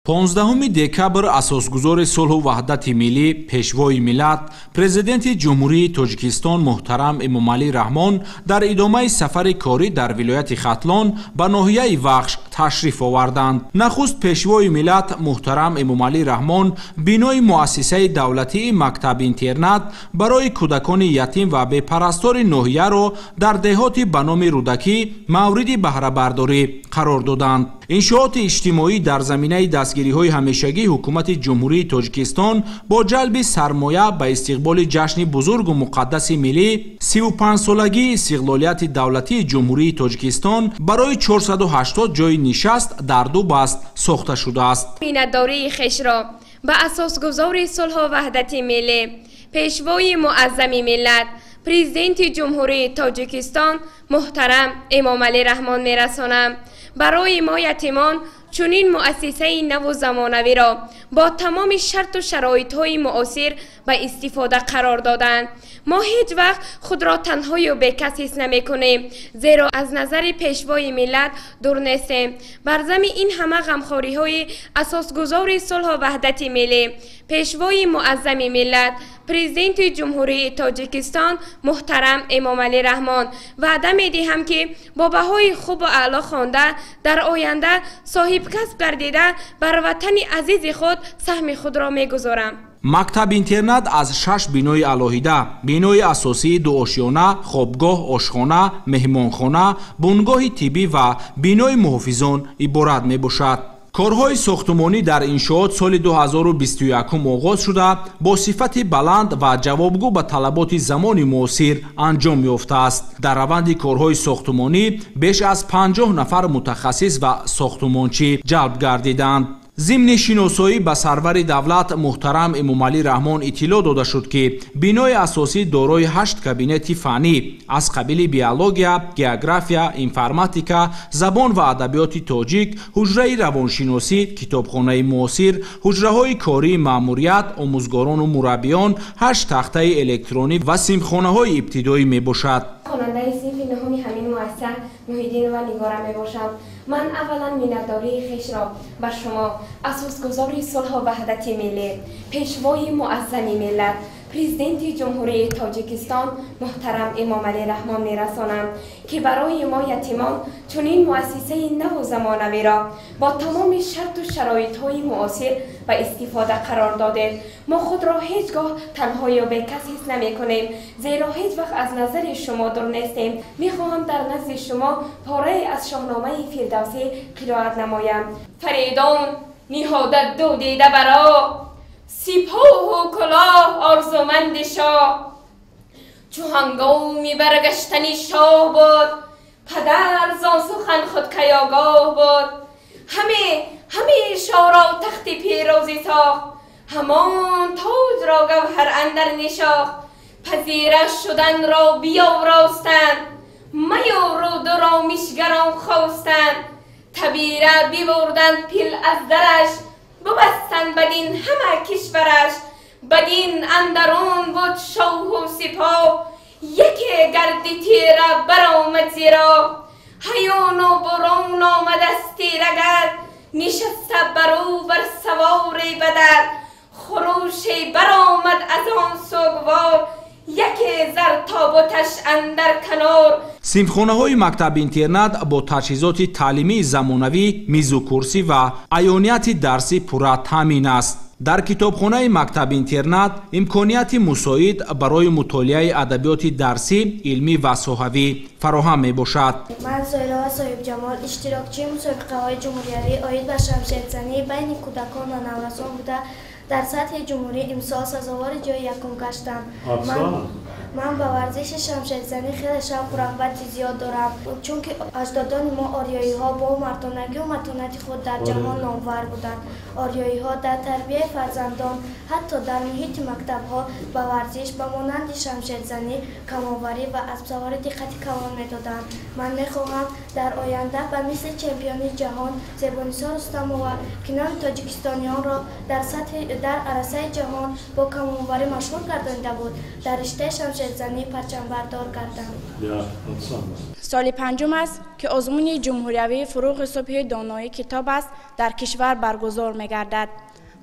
15 декабр асосгузори сулҳу ваҳдати миллӣ, пешвои миллат, президенти Ҷумҳурии Тоҷикистон муҳтарам Эмомалӣ Раҳмон дар идомаи сафари корӣ дар вилояти Хатлон ба ноҳияи Вахш ташриф оварданд. Нахуст пешвои миллат муҳтарам Эмомалӣ Раҳмон бинои муассисаи давлатии мактаб-интернат барои кӯдакони ятим ва бепарастори ноҳияро дар деҳоти ба номи Рӯдакӣ мавриди баҳрабардорӣ қарор доданд. Иншооти иҷтимоӣ дар заминаи дастгириҳои ҳамешагии ҳукумати Ҷумҳурии Тоҷикистон бо ҷалби сармоя ба истиқболи ҷашни бузургу муқаддаси миллӣ 35-солагии истиқлолияти давлатии Ҷумҳурии Тоҷикистон барои 480 ҷойи нишаст дар ду баст сохта шудааст. Миннатдории хешро ба асосгузори сулҳу ваҳдати миллӣ, пешвои муаззами миллат, президенти Ҷумҳурии Тоҷикистон муҳтарам Эмомалӣ Раҳмон мерасонам. Барои мо ятимон чунин муассисаи наву замонавиро бо тамоми шарту шароитҳои муосир ба истифода қарор доданд. Мо ҳеҷ вақт худро танҳою бекас ҳис намекунем, зеро аз назари пешвои миллат дур нестем. Бар зами ин ҳама ғамхориҳои асосгузори сулҳу ваҳдати миллӣ, пешвои муаззами миллат, президенти Ҷумҳурии Тоҷикистон муҳтарам Эмомалӣ Раҳмон ваъда медиҳам, ки бо баҳои хубу аъло хонда дар оянда соҳибкасб гардида бар ватани азизи худ саҳми худро мегузорам. Мактаб-интернат аз 6 бинои алоҳида, бинои асосии дуошёна, хобгоҳ, ошхона, меҳмонхона, бунгоҳи тиббӣ ва бинои муҳофизон иборат мебошад. Корҳои сохтумонӣ дар иншоот соли 2021 оғоз шуда, бо сифати баланд ва ҷавобгӯ ба талаботи замони муосир анҷом ёфтааст. Дар раванди корҳои сохтумонӣ беш аз 50 нафар мутахассис ва сохтумончӣ ҷалб гардиданд. Зимни шиносоӣ ба сарвари давлат муҳтарам Эмомалӣ Раҳмон иттилоъ дода шуд, ки бинои асосӣ дорои 8 кабинети фаннӣ аз қабили биология, география, информатика, забон ва адабиёти тоҷик, ҳуҷраи равоншиносӣ, китобхонаи муосир, ҳуҷраҳои кории маъмурият, омӯзгорону мураббиён, 8 тахтаи электронӣ ва синфхонаҳои ибтидоӣ мебошад. Хонандаи синфи нуҳуми ҳамин муассиса Муҳиддинова Нигора мебошам. Ман аввалан миннатдории хешро ба шумо, асосгузори сулҳу ваҳдати миллӣ, пешвои муаззами миллат, президенти Ҷумҳурии Тоҷикистон муҳтарам Эмомалӣ Раҳмон мерасонам, ки барои мо ятимон чунин муассисаи наву замонавиро бо тамоми шарту шароитҳои муосир ба истифода қарор додед. Мо худро ҳеҷ гоҳ танҳою бекас ҳис намекунем, зеро ҳеҷ вақт аз назари шумо дур нестем. Мехоҳам дар назди шумо порае аз Шоҳномаи Фирдавсӣ қироат намоям. Фаридун ниҳодат ду дида баро, сипоҳу кулоҳ орзуманди шоҳ. Чу ҳангоми баргаштани шоҳ буд, падар зон сухан худ каёгоҳ буд. Ҳаме шоҳро тахти пирӯзӣ сохт, ҳамон тоҷро гавҳар андар нишохт. Пазира шуданро биёростанд, маю рӯдуро мишгарон хостанд. Табира бибурданд пил аз дараш, бубастанд бадин ҳама кишвараш. Бадин андарун буд шоҳу сипоҳ, яке гарди тира баромад зиро. Ҳаёну бурун омад аз тирагард, нишаста барӯ бар савори бадар. Хурӯше баромад аз он сӯгвор, яке зар тобуташ андар канор. Синфхонаҳои мактаб-интернат бо таҷҳизоти таълимии замонавӣ, мизу курсӣ ва аёнияти дарсӣ пурра таъмин аст. Дар китобхонаи мактаб-интернат имконияти мусоид барои мутолиаи адабиёти дарсӣ, илмӣ ва соҳавӣ фароҳам мебошад. Ман Зоирова Соҳибҷамол, иштирокчии мусобиқаҳои ҷумҳуриявӣ оид ба шамшерзанӣ байни кӯдакон ва наврасон буда, дар сатҳи ҷумҳурӣ имсол сазовори ҷои якум гаштам. Ман ба варзиши шамшерзанӣ хеле шавқу рағбати зиёд дорам, чунки аҷдодони мо ориёиҳо бо мардонагию матонати худ дар ҷаҳон номвар буданд. Ориёиҳо дар тарбияи фарзандон, ҳатто дар муҳити мактабҳо ба варзиш ба монанди шамшерзанӣ, камонварӣ ва аспсаворӣ диққати калон медоданд. Ман мехоҳам дар оянда ба мисли чемпиони ҷаҳон Зебонисо Рустамова, ки номи тоҷикистониёнро дар сатҳи дар арсаи ҷаҳон бо камонварӣ машҳур гардонида буд, дар риштаи шамшерзанӣ шамшерзанӣ парчамбардор гардам. Соли панҷум аст, ки озмуни ҷумҳуриявии «Фурӯғи субҳи донои китоб аст» дар кишвар баргузор мегардад.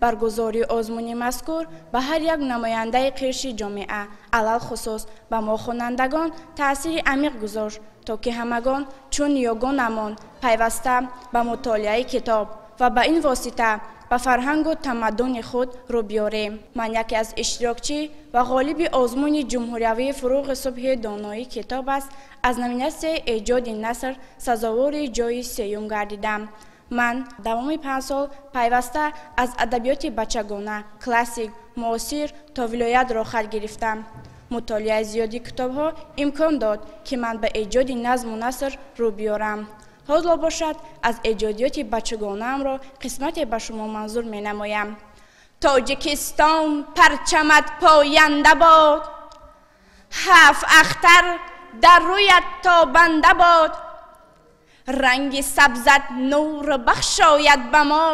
Баргузории озмуни мазкур ба ҳар як намояндаи қишри ҷомеа, алалхусус ба мо хонандагон, таъсири амиқ гузошт, то ки ҳамагон чун ниёгонамон пайваста ба мутолиаи китоб ва ба ин восита ба фарҳангу тамаддуни худ рӯ биёрем. Ман яке аз иштирокчӣ ва ғолиби озмуни ҷумҳуриявии «Фурӯғи субҳи донои китоб аст» аз номинатсияи эҷоди наср сазовори ҷойи сеюм гардидам. Ман давоми 5 сол пайваста аз адабиёти бачагона, классик, муосир то вилоят роҳхат гирифтам. Мутолиаи зиёди китобҳо имкон дод, ки ман ба эҷоди назму наср рӯ биёрам. Ҳоло бошад, аз эҷодиёти бачагонаамро қисмате ба шумо манзур менамоям. Тоҷикистон, парчамат поянда бод, ҳафт ахтар дар рӯят тобанда бод, ранги сабзат нур бахшояд ба мо,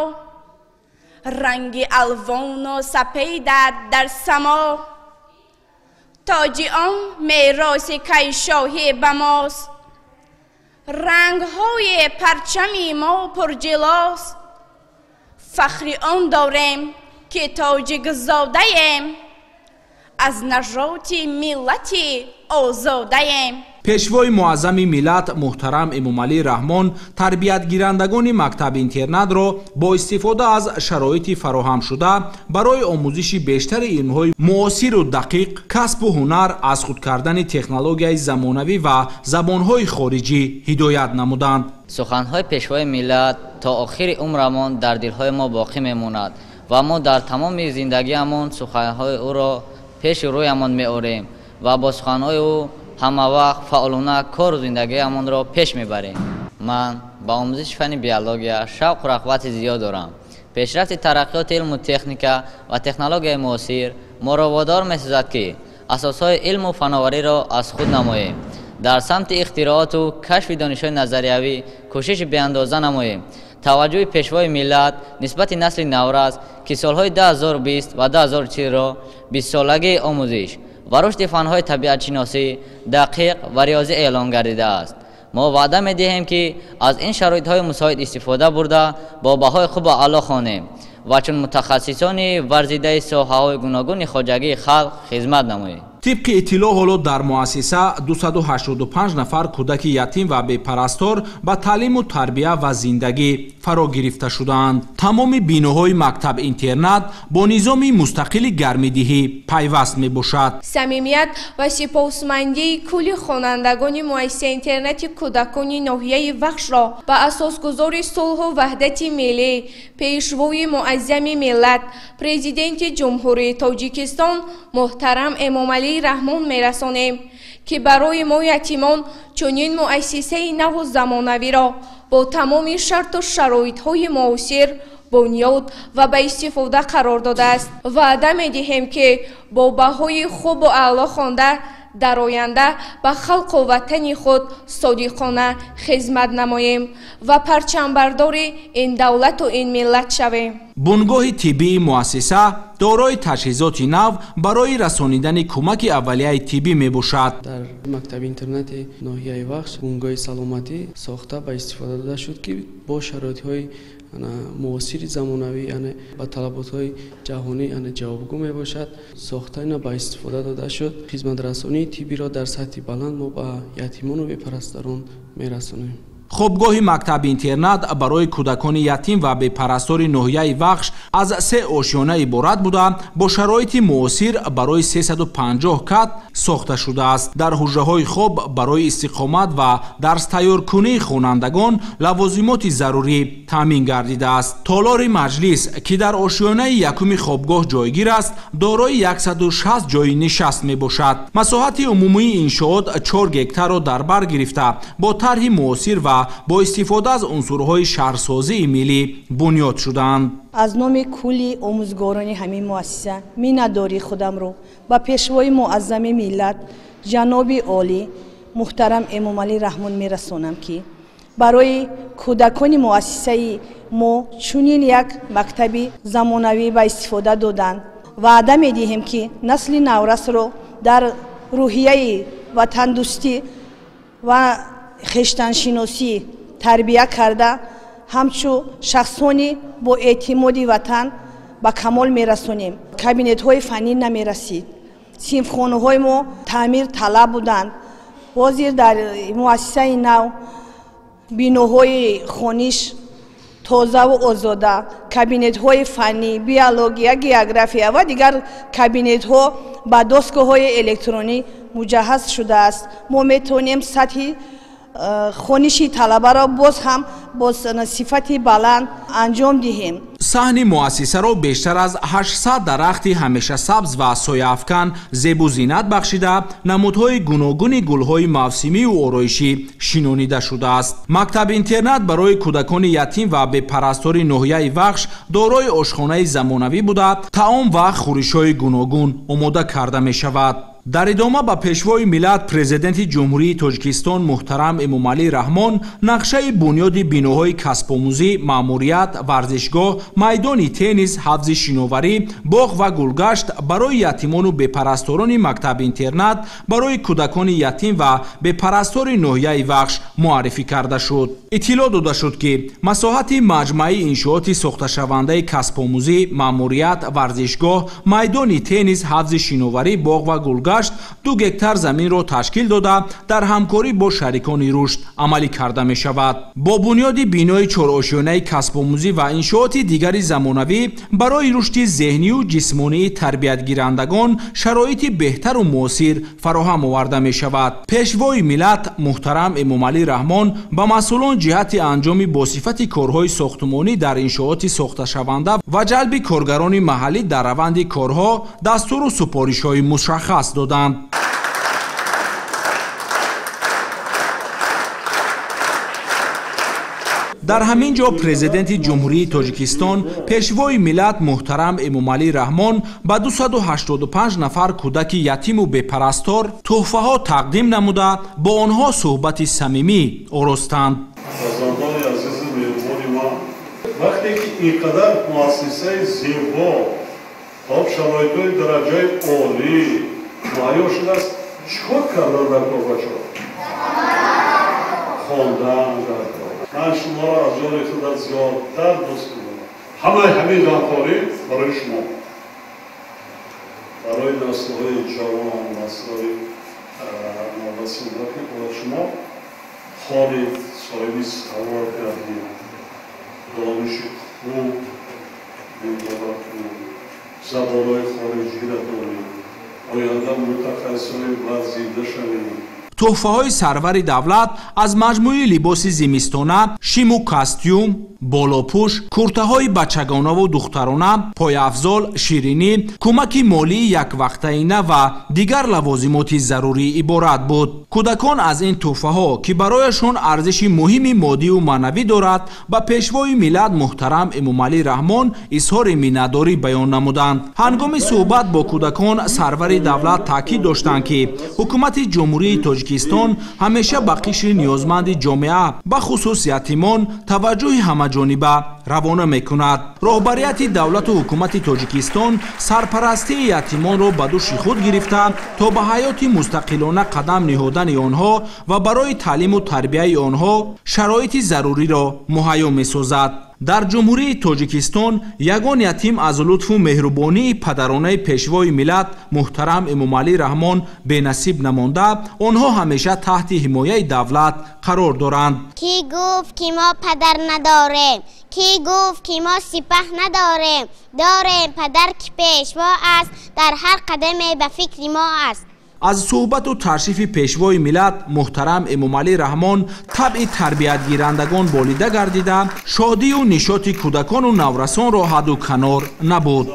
ранги алвону сапедат дар само, тоҷи он мероси кайшоҳӣ ба мост, рангҳои парчами мо пурҷилост, фахри он дорем, ки тоҷикзодаем, аз нажоти миллати озодаем. Пешвои муаззами миллат муҳтарам Эмомалӣ Раҳмон тарбиятгирандагони мактаб-интернатро бо истифода аз шароити фароҳамшуда барои омӯзиши бештари илмҳои муосиру дақиқ, касбу ҳунар, аз худ кардани технологияи замонавӣ ва забонҳои хориҷӣ ҳидоят намуданд. Суханҳои пешвои миллат то охири умрамон дар дилҳои мо боқӣ мемонад ва мо дар тамоми зиндагиамон суханҳои ӯро пеши рӯямон меорем ва бо суханҳои ӯ ҳамавақт фаъолона кору зиндагиамонро пеш мебарем. Ман ба омӯзиши фанни биология шавқу рағбати зиёд дорам. Пешрафти тараққиёти илму техника ва технологияи муосир моро водор месозад, ки асосҳои илму фановариро аз худ намоем, дар самти ихтирооту кашфи донишҳои назариявӣ кӯшиши беандоза намоем. Таваҷҷӯҳи пешвои миллат нисбати насли наврас, ки солҳои 2020 ва 2040-ро бистсолагии омӯзиш ва рушди фанҳои табиатшиносӣ, дақиқ ва риёзӣ эълон гардидааст, мо ваъда медиҳем, ки аз ин шароитҳои мусоид истифода бурда, бо баҳои хубу аъло хонем ва чун мутахассисони варзидаи соҳаҳои гуногуни хоҷагии халқ хизмат намоем. Тибқи иттилоъ, ҳоло дар муассиса 285 нафар кӯдаки ятим ва бепарастор ба таълиму тарбия ва зиндагӣ фаро гирифта шудаанд. Тамоми биноҳои мактаб-интернат бо низоми мустақили гармидиҳӣ пайваст мебошад. Самимият ва сипосмандии кулли хонандагони муассисаи интернати кӯдакони ноҳияи Вахшро ба асосгузори сулҳу ваҳдати миллӣ, пешвои муаззами миллат, Президенти Ҷумҳурии Тоҷикистон муҳтарам Эмомалӣ Раҳмон мерасонем, ки барои мо ятимон чунин муассисаи наву замонавиро бо тамоми шарту шароитҳои муосир бунёд ва ба истифода қарор додааст. Ваъда медиҳем, ки бо баҳои хубу аъло хонда, дар оянда ба халқу ватани худ содиқона хизмат намоем ва парчамбардори ин давлату ин миллат шавем. Бунгоҳи тиббии муассиса дорои таҷҳизоти нав барои расонидани кӯмаки аввалияи тиббӣ мебошад. Дар мактаби интернати ноҳияи Вахш бунгоҳи саломатӣ сохта ба истифода дода шуд, ки бо шароитҳои муосири замонавӣ, яъне ба талаботҳои ҷаҳонӣ, яъне ҷавобгӯ мебошад. Сохта ина ба истифода дода шуд. Хизматрасонии тиббиро дар сатҳи баланд мо ба ятимону бепарасторон мерасонем. Хобгоҳи мактаби-интернат барои кӯдакони ятим ва бепарастори ноҳияи Вахш аз се ошёна иборат буда, бо шароити муосир барои 350 кат сохта шудааст. Дар ҳуҷраҳои хоб барои истиқомат ва дарстайёркунии хонандагон лавозимоти зарурӣ таъмин гардидааст. Толори маҷлис, ки дар ошёнаи якуми хобгоҳ ҷойгир аст, дорои 160 ҷойи нишаст мебошад. Масоҳати умумии иншоот 4 гектарро дар бар гирифта, бо тарҳи муосир ва бо истифода аз унсурҳои шаҳрсозии миллӣ бунёд шудаанд. Аз номи кулли омӯзгорони ҳамин муассиса миннатдории худамро ба пешвои муаззами миллат ҷаноби олӣ муҳтарам Эмомалӣ Раҳмон мерасонам, ки барои кӯдакони муассисаи мо чунин як мактаби замонавӣ ба истифода доданд. Ваъда медиҳем, ки насли наврасро дар рӯҳияи ватандӯстӣ ва хештаншиносӣ тарбия карда, ҳамчун шахсони бо эътимоди ватан ба камол мерасонем. Кабинетҳои фаннӣ намерасид, синфхонаҳои мо таъмир талаб буданд. Ҳозир дар муассисаи нав биноҳои хониш тозаву озода, кабинетҳои фаннӣ, биология, география ва дигар кабинетҳо ба дастгоҳҳои электронӣ муҷаҳҳаз шудааст. Мо метавонем сатҳи хониши талабаро боз ҳам бо сифати баланд анҷом диҳем. Саҳни муассисаро бештар аз 800 дарахти ҳамешасабз ва сояафкан зебу зинат бахшида, намудҳои гуногуни гулҳои мавсимию ороишӣ шинонида шудааст. Мактаб-интернат барои кӯдакони ятим ва бепарастори ноҳияи Вахш дорои ошхонаи замонавӣ буда, таом ва хӯришҳои гуногун омода карда мешавад. Дар идома ба пешвои миллат президенти Ҷумҳурии Тоҷикистон муҳтарам Эмомалӣ Раҳмон нақшаи бунёди биноҳои касбомӯзӣ, маъмурият, варзишгоҳ, майдони теннис, ҳавзи шиноварӣ, боғ ва гулгашт барои ятимону бепарасторони мактаб-интернат барои кӯдакони ятим ва бепарастори ноҳияи Вахш муаррифӣ карда шуд. Иттилоъ дода шуд, ки масоҳати маҷмӯаи иншооти сохташавандаи касбомӯзӣ, маъмурият, варзишгоҳ, майдони теннис, ҳавзи шиноварӣ, боғ ва гулгашт 2 гектар заминро ташкил дода, дар ҳамкорӣ бо шарикони рушд амалӣ карда мешавад. Бо бунёди бинои чорошёнаи касбомӯзӣ ва иншооти дигари замонавӣ барои рушди зеҳнию ҷисмонии тарбиятгирандагон шароити беҳтару муосир фароҳам оварда мешавад. Пешвои миллат муҳтарам Эмомалӣ Раҳмон ба масъулон ҷиҳати анҷоми босифати корҳои сохтумонӣ дар иншооти сохташаванда ва ҷалби коргарони маҳаллӣ дар раванди корҳо дастуру супоришҳои мушаххас доданд. Дар ҳамин ҷо президенти Ҷумҳурии Тоҷикистон пешвои миллат муҳтарам Эмомалӣ Раҳмон ба 285 нафар кӯдаки ятиму бепарастор тӯҳфаҳо тақдим намуда, бо онҳо суҳбати самимӣ оростанд. Фарзандони азизу меҳрубони ман, вақте ки ин қадар муассисаи зебо, хоб шароитҳои дараҷаи олӣ муҳайё шудааст, чӣ кор кардан дар кор, бачаҳо? Хондан дар кор. Ман шуморо аз ҷони худат зиёдтар дӯст медорам. Ҳамаи ҳамин ғамхорӣ барои шумо, барои наслҳои ҷавон, наслҳои наврасида, ки бояд шумо хонед, соҳиби савод гардед, дониши хуб бедорат кунед, забонҳои хориҷиро донед, оянда мутахассисони варзида шавед. Тӯҳфаҳои сарвари давлат аз маҷмӯи либоси зимистона, шиму костюм, болопӯш, куртаҳои бачагонаву духтарона, пойафзол, ширинӣ, кӯмаки молии яквақтаина ва дигар лавозимоти зарурӣ иборат буд. Кӯдакон аз ин тӯҳфаҳо, ки барояшон арзиши муҳими моддиву маънавӣ дорад, ба пешвои миллат муҳтарам Эмомалӣ Раҳмон изҳори миннатдорӣ баён намуданд. Ҳангоми суҳбат бо кӯдакон сарвари давлат таъкид доштанд, ки ҳукумати Ҷумҳурии Тоҷикистон ҳамеша ба қишри ниёзманди ҷомеа, бахусус ятимон, таваҷҷӯҳи ҳамаҷониба равона мекунад. Роҳбарияти давлату ҳукумати Тоҷикистон сарпарастии ятимонро ба дӯши худ гирифта, то ба ҳаёти мустақилона қадам ниҳодани онҳо ва барои таълиму тарбияи онҳо шароити заруриро муҳайё месозад. Дар Ҷумҳурии Тоҷикистон ягон ятим аз лутфу меҳрубонии падаронаи пешвои миллат муҳтарам Эмомалӣ Раҳмон бенасиб намонда, онҳо ҳамеша таҳти ҳимояи давлат қарор доранд. Кӣ гуфт, ки мо падар надорем? Кӣ гуфт, ки мо сипаҳ надорем? Дорем падар, ки пешво аст, дар ҳар қадаме ба фикри мо аст. Аз суҳбату таршифи пешвои миллат муҳтарам Эмомалӣ Раҳмон табъи тарбиятгирандагон болида гардида, шодию нишоти кӯдакону наврасонро ҳадду канор набуд.